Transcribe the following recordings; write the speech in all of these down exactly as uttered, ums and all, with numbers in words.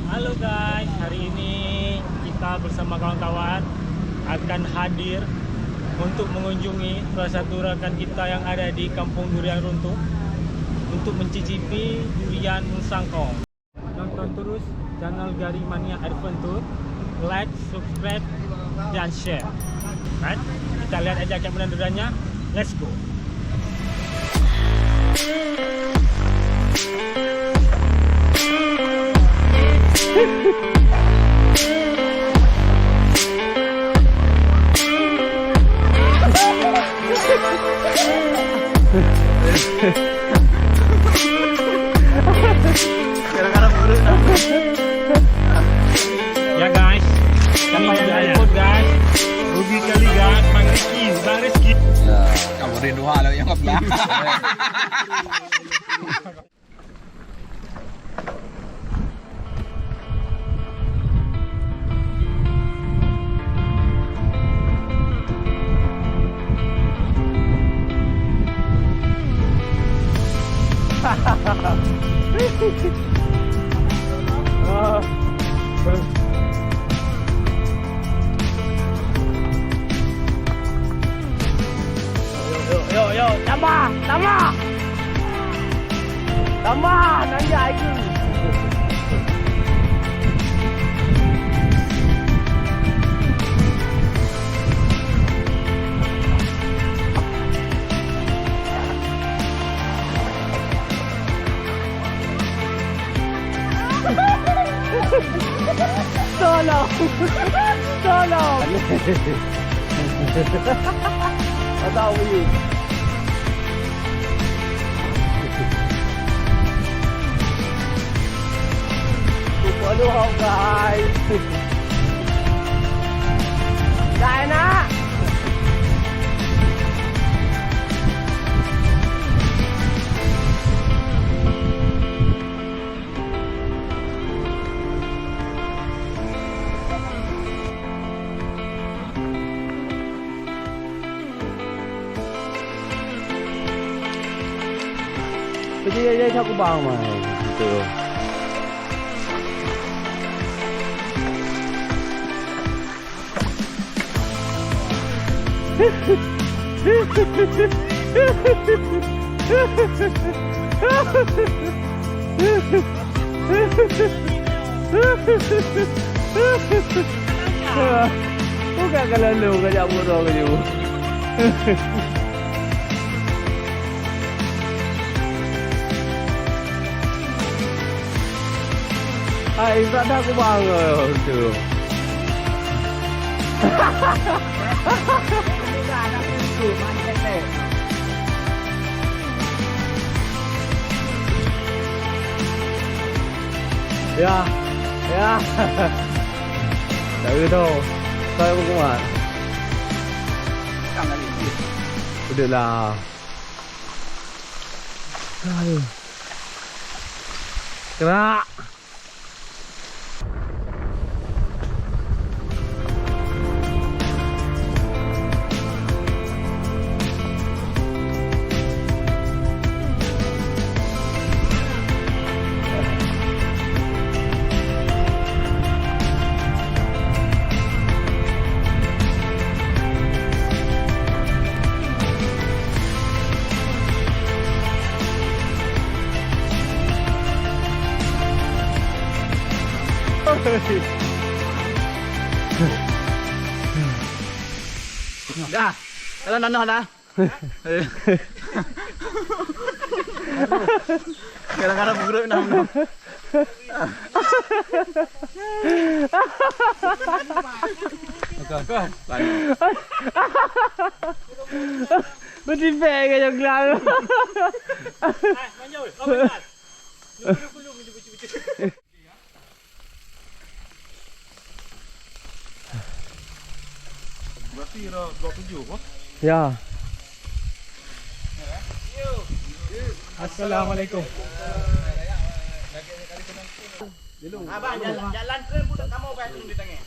Halo guys, hari ini kita bersama kawan-kawan akan hadir untuk mengunjungi salah satu rakan kita yang ada di Kampung Durian Runtuh untuk mencicipi durian Musangkong. Tonton terus channel Gari Mania Adventure, like, subscribe, dan share. Kan? Kita lihat aja kayak mana duriannya. Let's go. Ya guys, ini sudah ikut guys. Rugi kali guys, Bang Rizky, Bang Rizky. Ya, kamu rindu hal yang apa? Yo, yo, yo, yo, tambah, tambah. Tambah, nan jak lagi. Tolong. Tolong. Atau wih. Tolong, guys. Dah enak. Kejap-kejap aku bang mah. Betul. Bukan kalau lu kajak burung je. Hai, tak ada aku bangun tu. Ya, ya. Tak ada tu. Saya aku kuat. Duduklah. Aduh. Gerak. Dah. Kalau nanoh dah. Kadang-kadang buruk nah. Beutipék ke nyang gelang. Berarti dah dua tujuh apa? Ya. Assalamualaikum. Abang, jalan, jalan ke pun tak mau pakai di tangan.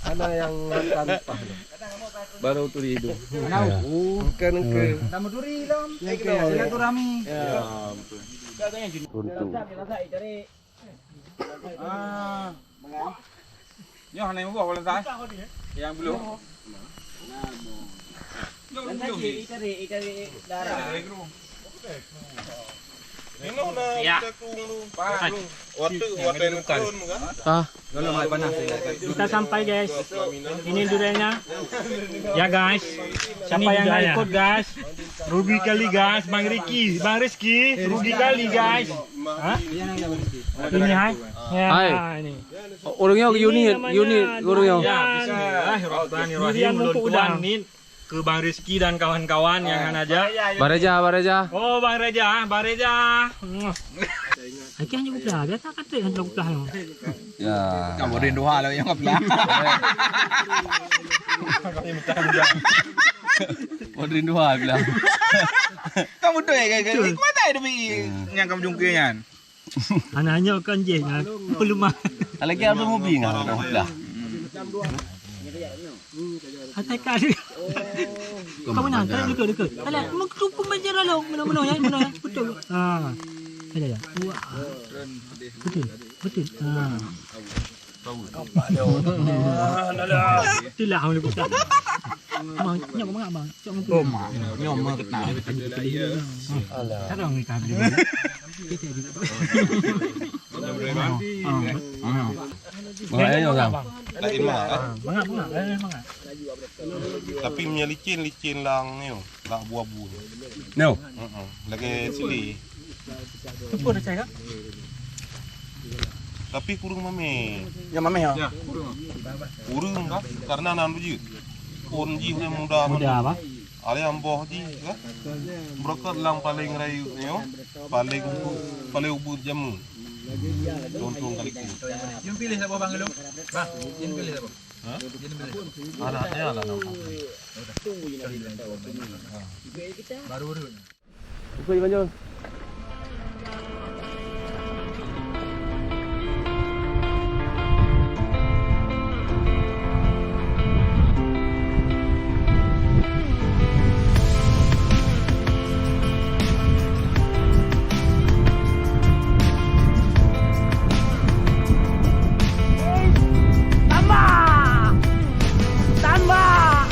Mana yang makan pah tu? Baru tu di hidung. Bukan ke. Nama duri lom. Silaturahmi. Ya, betul. Runtuh. Ah. Nyoe hana muboh Valentine. Yang belum. Nyoe belum. Itarik, itarik darah. Minum dah, ya. Kita tunggu. Pak. Waktu, waktu yang turun kan? Ah. Kita sampai, guys. Ini duriannya. Ya, guys. Siapa yang nggak ikut, guys? Rugi kali, guys. Bang Riki, Bang Rizky, rugi kali, guys. Hah? Ini, hai. Ya, hai. Ini. Ureueng nyoe, ini Yuni, namanya Yuni, ureueng nyoe. Ya, bismillahirrahmanirrahim. Durian mungkuk udang. Ulôn tuan nit keu Bang Rizky dan kawan-kawan nyang hana jak. Bang Reza, Bang Reza. Oh, Bang Reza, Bang Reza. Akhirnya kuplah, biasa kata yang kuplah nyoe. Ya. Kamu rindu hal yang kuplah. Kamu rindu hal bilang. Kamu tu ya, kamu tu. Mana ada bi yang kamu jungkir kan? Anak nyoe kan jih kan. Pelemah. Lagi ada mobil ngah dah pelah. Atai ka. Kau mana? Tak dekat, dekat. Alah, mau tu pun macam lalu. Mana, mana ya? Mana ya? Betul. Ha. Ada ya? Wah. Betul. Betul. Ha. Itulah orang Kuta. Abang, nyoe abang, abang. Cok mungkin. Oh, mak. Nyoe mak. Alah. Sekarang ni kami. Mangat, mangat, eh, mangat. Tapi meunyoe licin, licin lam nyoe, lam abu-abu. Nyoe. Heeh, lagèe sili. Tapi kureueng mamèh. Ya, mamèh, ya. Kureueng kan? Karena nan bujeuet. Pon jih muda. Muda, apa? Alèh amboh jih, kan? Beureukat lam paleng rayeuk nyoe, paleng ubeut, paleng ubeut jamèe. Tontong kali ku. Jeuem pilih saboh bang dulu. Bang, jeuem pilih saboh. Ha? Jeuem pilih. Anaknya lah nama. Baru urut. Okey, lanjut. Tambah! Tambah!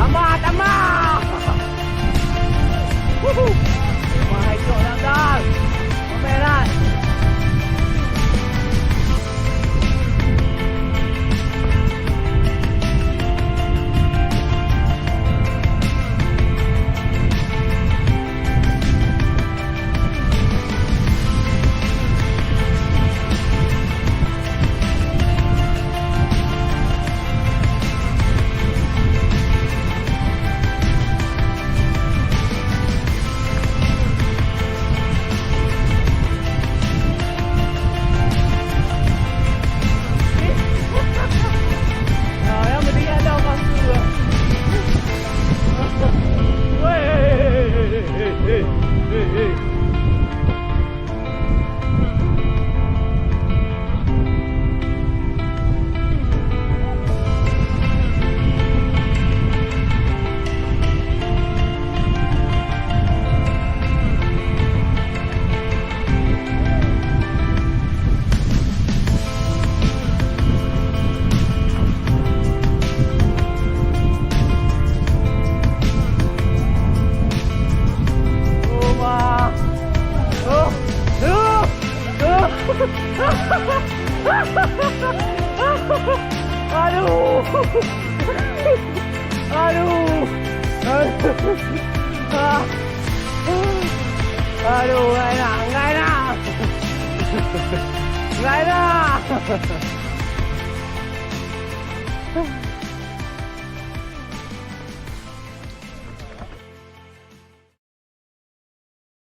Tamah, tamah! Wuhu! Wah, hai cok dak dal! Pameran! Aduh! Aduh! Aduh! Ah! Aduh, ngai na, ngai na! Ngai na!